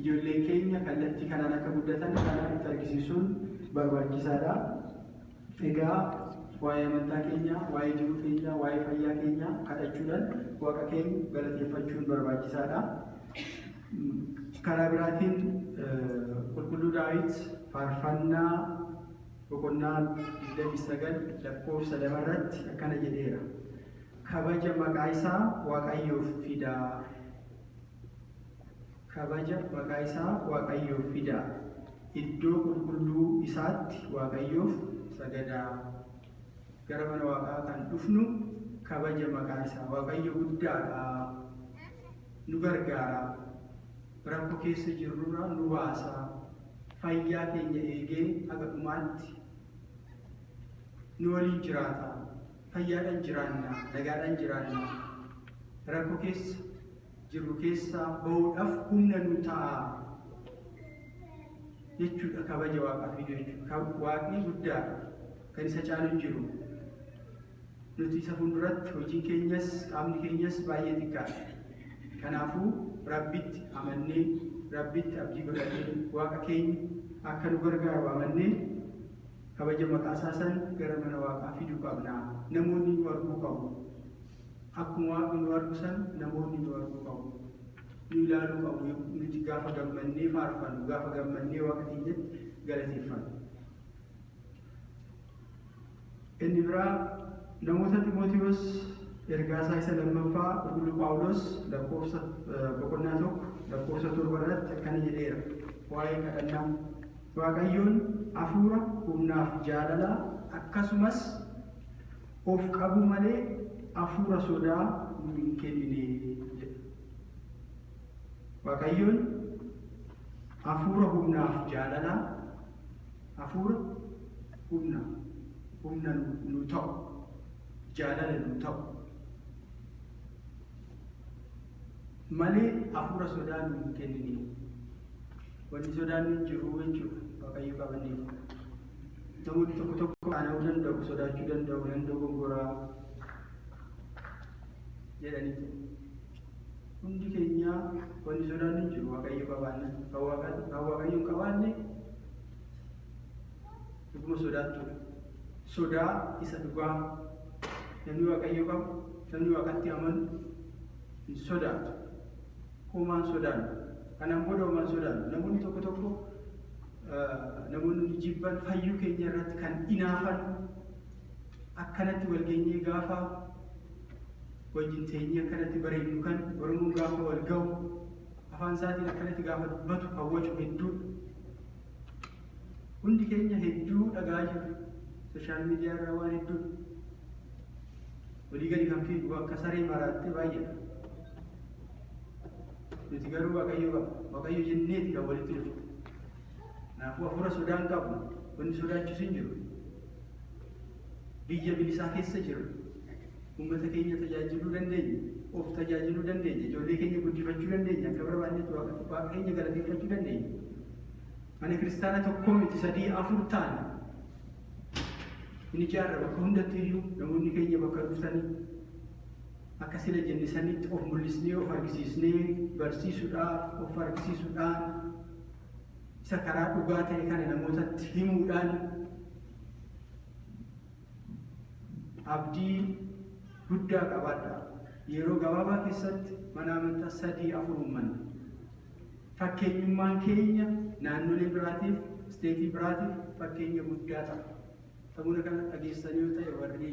Ijoolleen keenya kallattii kanaan akka guddatan kana itti argisiisuun barbaachisaadha. Egaa waa'ee amantaa keenyaa, waa'ee jiruu keenyaa, waa'ee fayyaa keenyaa kadhachuudhaan Waaqa keenya galateeffachuun barbaachisaadha. Karaa biraatiin Qulqulluu Daawit faarfannaa boqonnaa 29 lakkoofsa 2 irratti akkana jedheera. Kabaja maqaa isaa Waaqayyoof fidaa. Kabaja maqaa isaa Waaqayyoof fidaa. Iddoo qulqulluu isaatti Waaqayyoof sagadaa. Gara mana Waaqaa kan dhufnu kabaja maqaa isaa. Waaqayyo guddaadha. Nu gargaara. Rakkoo keessa jirrurraa nu baasa. Fayyaa keenya eegee haga dhumaatti nu waliin jiraata. Fayyaadhaan jiraanna, nagaadhaan jiraanna. Rakkoo keessa jirru keessaa bahuudhaaf humna nu ta'a jechuudha kabaja Waaqaa fiduu jechuudha. Waaqni guddaadha. Kan isa caalu hin jiru. Nuti isa fuulduratti hojiin keenyas qaamni keenyas baay'ee xiqqaadha. Kanaafuu Rabbitti amannee Rabbitti abdii godhannee Waaqa keenya akka nu gargaaru amannee kabaja maqaa isaa san gara mana Waaqaa fiduu qabna. Namoonni nu arguu qabu. Akkuma Waaqni nu argu san namoonni nu arguu qabu. Nu ilaaluu qabu nuti gaafa gammannee faarfannu, gaafa gammannee Waaqa keenyatti galateeffannu. Inni biraa namoota Ximootiyoos ergaasaa isa lammaffaa qulqulluu Phaawulos lakkoofsa boqonnaa 1 lakkoofsa 7 irratti akkana jedheera waa'ee kadhannaa. Waaqayyoon hafuura humnaaf jaalalaa akkasumas of qabuu malee hafuura sodaa nu hin kennine jedha. Waaqayyoon hafuura humnaaf jaalalaa Hafuura humna humna nu ta'u, jaalala nu ta'u malee hafuura sodaa nu hin kennine. Wanni sodaannu hin jiru jechuudha Waaqayyo qabanneef. Namoonni tokko tokko qaana'uu danda'u, sodaachuu danda'u, nan dogongoraa jedhanii. Hundi keenya wanni sodaannu hin jiru Waaqayyo qabaannan. Kan Waaqayyo hin qabaanne dhuguma sodaattuudha. Sodaa isa dhugaa namni Waaqayyo qabu, namni Waaqatti amanu hin sodaatu. Homaan sodaannu. Kanaan booda homaan sodaannu. Namoonni tokko tokko namoonni nu jibban fayyuu keenya irratti kan inaafan akkanatti wal geenyee gaafa wajjin teenyee akkanatti bareednu kan Oromoon gaafa wal gahu afaan isaatiin akkanatti gaafa dubbatu kan wacu hedduu hundi keenya hedduu dhagaa jirra. Sooshaal miidiyaa irraa waan hedduu walii gadi kan fiigu akka saree maraattee baay'eedha. Nuti garuu Waaqayyo qabna. Waaqayyo jenneeti kan walitti dhufne. Kanaafuu hafuura sodaan qabnu wanni sodaachisu hin jiru. Biyya bilisaa keessa jirra. Uummata keenya tajaajiluu dandeenya. Of tajaajiluu dandeenya. Ijoollee keenya guddifachuu dandeenya. Akka barbaannetti Waaqa keenya galateeffachuu dandeenya. Mana kiristaana tokko miti sadii afur taana. Inni ijaarra bakka hundatti iyyuu namoonni keenya bakka dhuftanii akka sila jenne sanitti of mul'isnee of argisiisnee barsiisuudhaaf of argisiisuudhaan isa karaa dhugaa ta'e kana namootatti himuudhaan abdii guddaa qabaadha. Yeroo gabaabaa keessatti mana amantaa sadii afur uummanna. Fakkeenyummaan keenya naannolee biraatiif, isteetii biraatiif fakkeenya guddaa ta'a. Samuuna kana dhageessanii yoo ta'e warri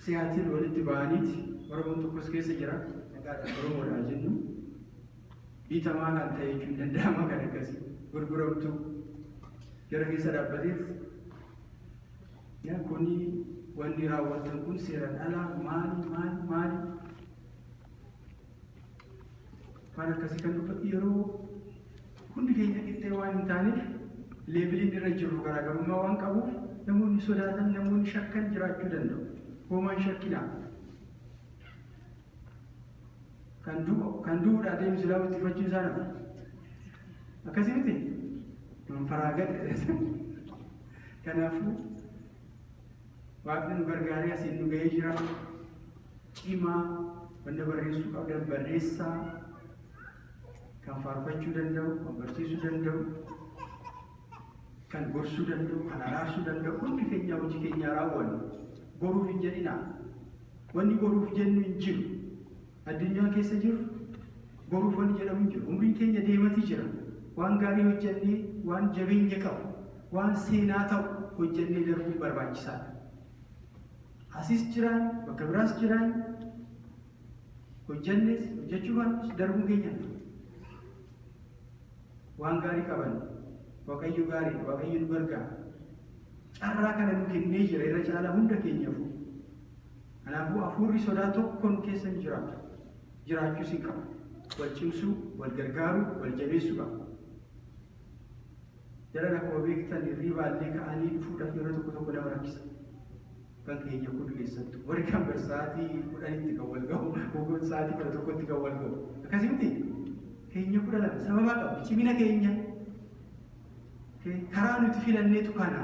Siyaatil walitti ba'aniiti Oromoon tokkos keessa jira. Maqaadhaan Oromoodha jennu. Bitamaa kan ta'e jechuun danda'ama kan akkasii gurguramtuu jara keessa dhaabbateet kuni wanni raawwattan kun seeraan alaa maali maali maali waan akkasii kan dubbatu yeroo hundi keenya qixxee waan hin taaneef leeviliin irra jirru garaagarummaa waan qabuuf namoonni sodaatan namoonni shakkan jiraachuu danda'u. Hoomaan shakkinaa. Kan du'u kan du'uudhaa deemu silaa wixxifachuun isaa nafa. Akkasii miti? Manfaraagadha. Kanaafuu Waaqni nu gargaaree asiin nu ga'ee jira. Cimaa Wanta barreessuu qabdan barreessaa, kan faarfachuu danda'u, kan barsiisuu danda'u, kan gorsuu danda'u, kan araarsuu danda'u, hundi keenya hojii keenya raawwannu. Boruuf hin jedhinaa. Wanni boruuf jennu hin jiru. Addunyaa keessa jiru boruuf wanni jedhamu hin jiru. Umriin keenya deematii jira. Waan gaarii hojjennee, waan jabeenya qabu, waan seenaa ta'u hojjennee darbuun barbaachisaadha. Asis jiraan, bakka biraas jiraan, hojjennes hojjechuu baannus darbuun keenya. Waan gaarii qaban, Waaqayyo gaarii, Waaqayyo nu gargaara. Carraa kana nu kennee jira irra caalaa hunda keenyaafuu. Kanaafuu hafuurri sodaa tokko nu keessa hin jiraatu. Jiraachuus hin qabu. Wal cimsuu, wal gargaaruu, wal jabeessuu qaba. Jaran akkuma beektan hirribaallee ka'anii dhufuudhaaf yeroo tokko tokko nama rakkisa. Kan keenya kun keessattuu. Warri kan bar sa'aatii 10tti kan wal gahu, sa'aatii 11tti kan wal gahu. Akkasii miti? Keenya 12 sababa qabdi. Cimina keenya. Karaa nuti filanneetu kana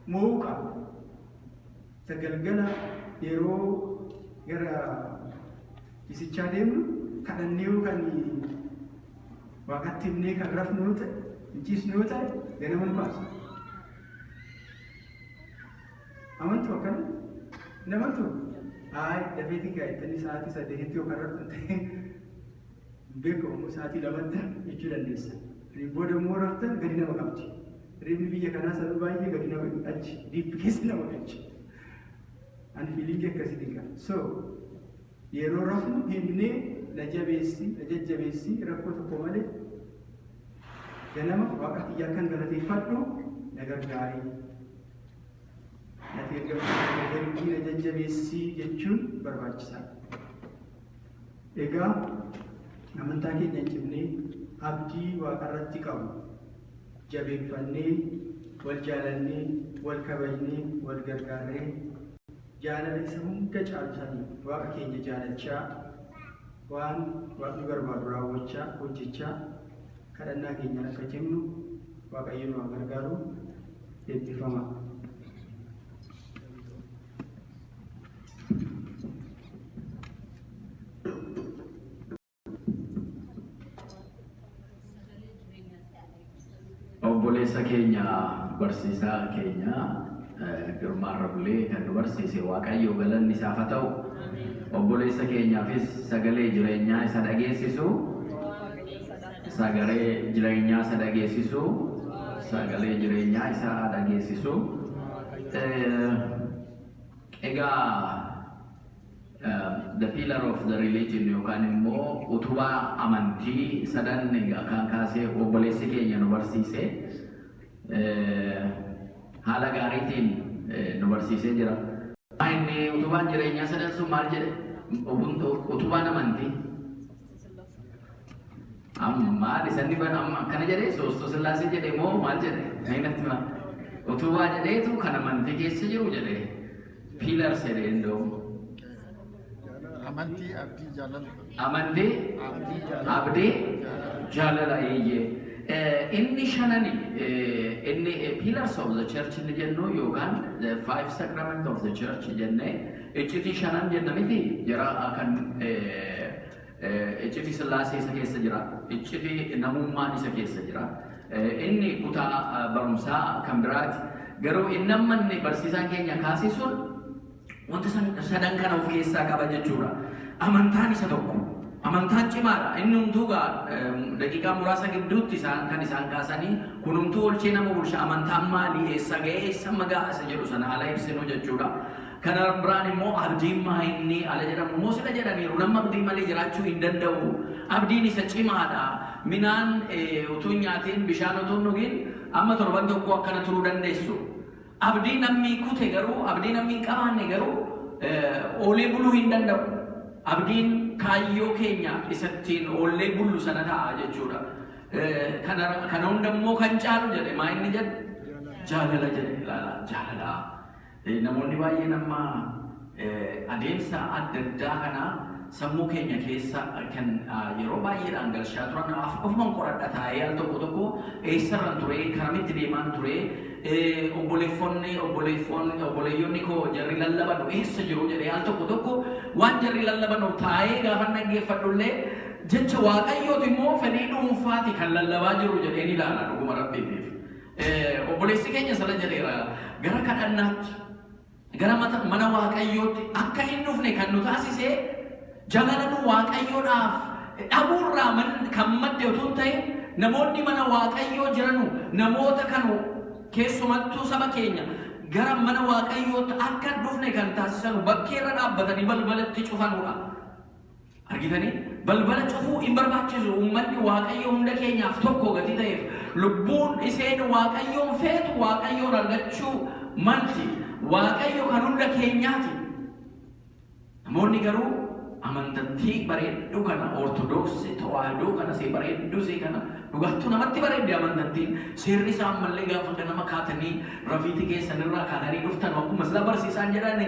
mo'uu qaba. Isa galgala yeroo gara isichaa deemnu kadhannee yoo kan waaqatti himnee kan rafnu yoo ta'e, hin ciisnu yoo ta'e, ganama nu kaasa. Amantu akkana? Hin amantu? Haay, dafeetiin gaa jettanii sa'aatii 8tti yoo kan raftan ta'e, hin beekamu, sa'aatii 2tti jechuu dandeessa. Ani booda immoo raftan gadi nama qabdi. Hirribni biyya kanaa sanuu baay'ee gadi nama achi deep keessa nama galcha. Ani feeling akkasiitiin qaba. So yeroo rafnu himnee, na jabeessi, na jajjabeessi, rakkoo tokko malee ganama Waaqa kiyya akkan galateeffadhu na gargaari. Ati ergamtuu na ergii, na jajjabeessi jechuun barbaachisaadha. Egaa amantaa keenya hin cimnee, abdii waaqarratti qabu jabeeffannee, wal jaalannee, wal kabajnee, wal gargaarree, jaalala isa hunda caalu saniin Waaqa keenya jaalachaa, waan Waaqni barbaadu raawwachaa, hojjechaa, kadhannaa keenyaan akka cimnu Waaqayyo nu haa gargaaru. Eebbifamaa. Obboleessa keenya, barsiisaa keenya Girmaa Bulee kan nu barsiise, Waaqayyo galanni isaaf haa ta'u. Obboleessa keenyaafis sagalee jireenyaa isa dhageessisu, sagalee jireenyaa isa dhageessisu, sagalee jireenyaa isa dhageessisu. Egaa the pillar of the religion yookaan immoo utubaa amantii sadan egaa kan kaasee obboleessi keenya nu barsiise, haala gaariitiin nu barsiisee jira. Inni utubaan jireenyaa sadan sun maal jedhe? Utubaan amantii. Amma maal isanni ban amma akkana jedhee Soostuu Sillaasee jedhe moo maal jedhe? Natti hima. Utubaa jedheetu kan amantii keessa jiru jedhe. Pillars jedhe indoo. Amantii, abdii, jaalala. Amantii, Abdii, jaalala. Abdii, jaalala, eeyyee. Inni shanani inni pillars of the church inni jennu yookaan the five sacrament of the church jennee iccitii shanan jenna miti jara kan iccitii Sillaasee isa keessa jira, iccitii namummaan isa keessa jira. Inni kutaa barumsaa kan biraati. Garuu inni amma inni barsiisaan keenya kaase sun wanta sadan kana of keessaa qaba jechuudha. Amantaan isa tokko. Amantaan cimaadha. Inni hunduu gaa daqiiqaa muraasa gidduutti isaan kan isaan kaasanii kunumtuu olchee nama bulcha. Amantaan maalii, eessa ga'ee, eessa magaa isa jedhu sana haala ibsinu jechuudha. Kana biraan immoo abdiin maa inni ala jedhamu immoo sila jedhaniiru, nama abdii malee jiraachuu hin danda'u. Abdiin isa cimaadha. Minaan utuu hin nyaatiin, bishaan utuu hin dhugin amma torban tokko akkana turuu dandeessu. Abdii namni kute garuu, abdii namni hin qabaanne garuu oolee buluu hin danda'u. Abdiin kaayyoo keenya isattiin oollee bullu sana ta'a jechuudha. Kana hunda immoo kan caalu jedhe maa inni jedhe? Jaalala jedhe, ilaala, jaalala. Namoonni baay'een amma adeemsa adda addaa kana sammuu keenya keessa kan yeroo baay'eedhaan galchaa turan, ofuman qoradha taa'ee al tokko tokko, eessarran ture, karamitti deemaan ture, Obboleeffonni obboleeffonni obboleeyyonni koo jarri lallabanu eessa jiru jedhee al tokko tokko waan jarri lallabanu taa'ee gaafa dhaggeeffadhullee jecha Waaqayyooti immoo fedhii dhuunfaati kan lallabaa jiru jedheen ilaala dhuguma Rabbiitiif. Obboleessi keenya sana jedheera, gara kadhannaatti, gara mana Waaqayyootti akka hin dhufne kan nu taasise jaalala nu Waaqayyoodhaaf dhabuurraa kan madde utuu hin ta'in, namoonni mana Waaqayyoo jiranu namoota kanu keessumattuu saba keenya gara mana Waaqayyootti akka hin dhufne kan taasisanu bakkeerra dhaabbatanii balbalatti cufanudha. Argitanii, balbala cufuu hin barbaachisu. Uummanni Waaqayyo hunda keenyaaf tokko gatii ta'eef, lubbuun isheen Waaqayyoon feetu Waaqayyoon argachuu malti. Waaqayyo kan hunda keenyaati. Namoonni garuu amantattii bareedduu kana, Ortodoksii Tawaahidoo kana, see bareedduu see kana, dhugattuu namatti bareedde amantattiin. Seerri isaa ammallee gaafa ganama kaatanii rafiiti keessanirraa kaatanii dhuftan, akkuma sila barsiisaan jedhan,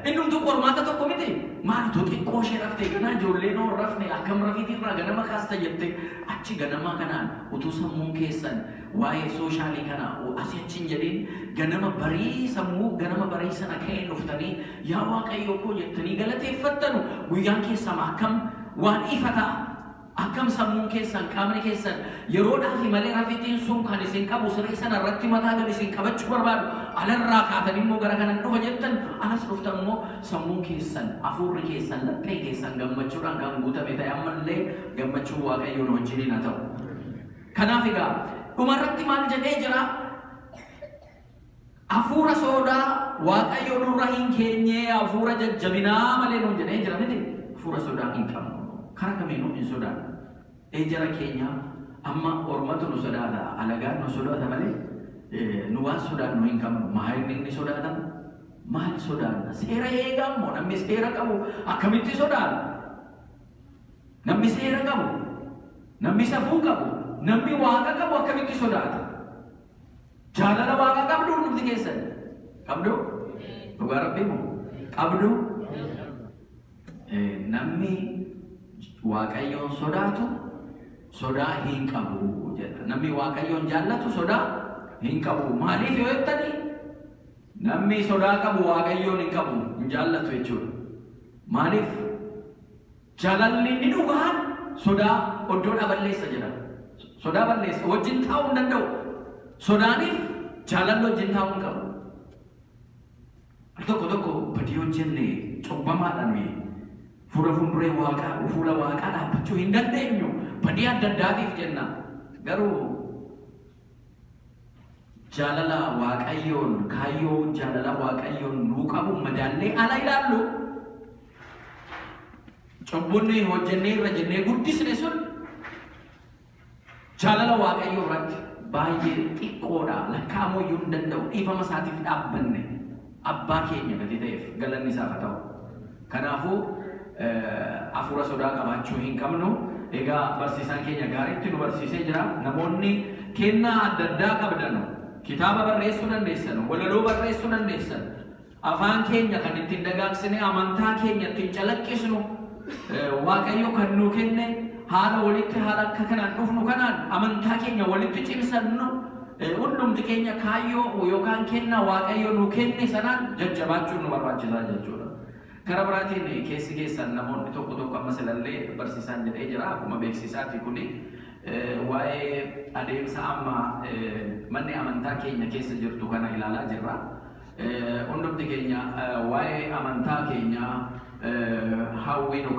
innumtuu qormaata tokko miti. Maal utuu xiqqoo ishee raftee ganaa ijoolleen hoo rafne, akkam rafiitirraa ganama kaasta jette, achi ganamaa kanaan utuu sammuun keessan waa'ee social kana asii achi hin jedhin, ganama barii sammuu ganama barii sana ka'een dhuftanii "Yaa Waaqayyo koo" jettanii galateeffattanu, guyyaan keessan akkam waan ifa ta'a. Akkam sammuun keessan, qaamni keessan yeroodhaaf malee rafiitiin sun kan isin qabu siree sana irratti mataa gad isin qabachuu barbaadu. Alarraa kaatanii immoo gara kanan dhufa jettan, alas dhuftan immoo sammuun keessan, hafuurri keessan, lapheen keessan gammachuudhaan kan guutame ta'e. Ammallee gammachuun Waaqayyoon wajjiniin haa ta'u. Kanaaf egaa dhumarratti maal jedhee jira? Hafuura sodaa Waaqayyo nurra hin keenye, hafuura jajjabinaa malee nuun jedhee jira miti. Hafuura sodaa hin qabnu. Karaa kamiinuu hin sodaannu. Jara keenya, amma ormatu nu sodaata, alagaan nu sodaata malee nu waan sodaannu hin qabnu. Maal inni sodaatamu? Maal sodaanna? Seera eegaa immoo namni seera qabu akkamitti sodaata? Namni seera qabu, namni safuu qabu, namni Waaqa qabu akkamitti sodaata? Jaalala Waaqa qabdu hundumti keessan? Qabdu? Dhugaa Rabbii moo? Qabdu? Namni Waaqayyoon sodaatu sodaa hin qabu jedha. Namni Waaqayyoon jaallatu sodaa hin qabu. Maaliif yoo jettani, namni sodaa qabu Waaqayyoon hin qabu, hin jaallatu jechuudha. Maaliif? Jaalalli inni dhugaan sodaa iddoodhaa balleessa jedha. Sodaa balleessa. Wajjin taa'uu hin danda'u. Sodaaniif jaalalli wajjin taa'uu hin qabu. Al tokko tokko badii hojjenne, cubbamaadha nuyi. Fuula fuulduree Waaqaa, fuula Waaqaa dhaabbachuu hin dandeenyu. Badii adda addaatiif jenna. Garuu jaalala Waaqayyoon, kaayyoo jaalala Waaqayyoon nuu qabu madaallee ala ilaallu, cubbuun nuyi hojjennee irra jennee guddisne sun jaalala Waaqayyoo irratti baay'ee xiqqoodha. Lakkaa'amuu iyyuu hin danda'u. Dhiifama isaatiif dhaabbanne, abbaa keenya gadi ta'eef galanni isaaf haa ta'u. Kanaafuu hafuura sodaa qabaachuu hin qabnu. Egaa barsiisaan keenya gaariitti nu barsiisee jira. Namoonni kennaa adda addaa qabdanu, kitaaba barreessuu dandeessan, walaloo barreessuu dandeessan, afaan keenya kan ittiin dagaagsine, amantaa keenya ittiin calaqqisnu, Waaqayyo kan nuu kenne, haala walitti haala akka kanaan dhufnu kanaan amantaa keenya walitti cimsannu, hundumti keenya kaayyoo yookaan kennaa Waaqayyo nuu kenne sanaan jajjabaachuun nu barbaachisaa jechuudha. Karaa biraatiin keessi keessan namoonni tokko tokko, amma silallee barsiisaan jedhee jira, akkuma beeksisaati kuni, waa'ee adeemsa amma manni amantaa keenya keessa jirtu kana ilaalaa jirra. Hundumti keenya waa'ee amantaa keenya hawwii nu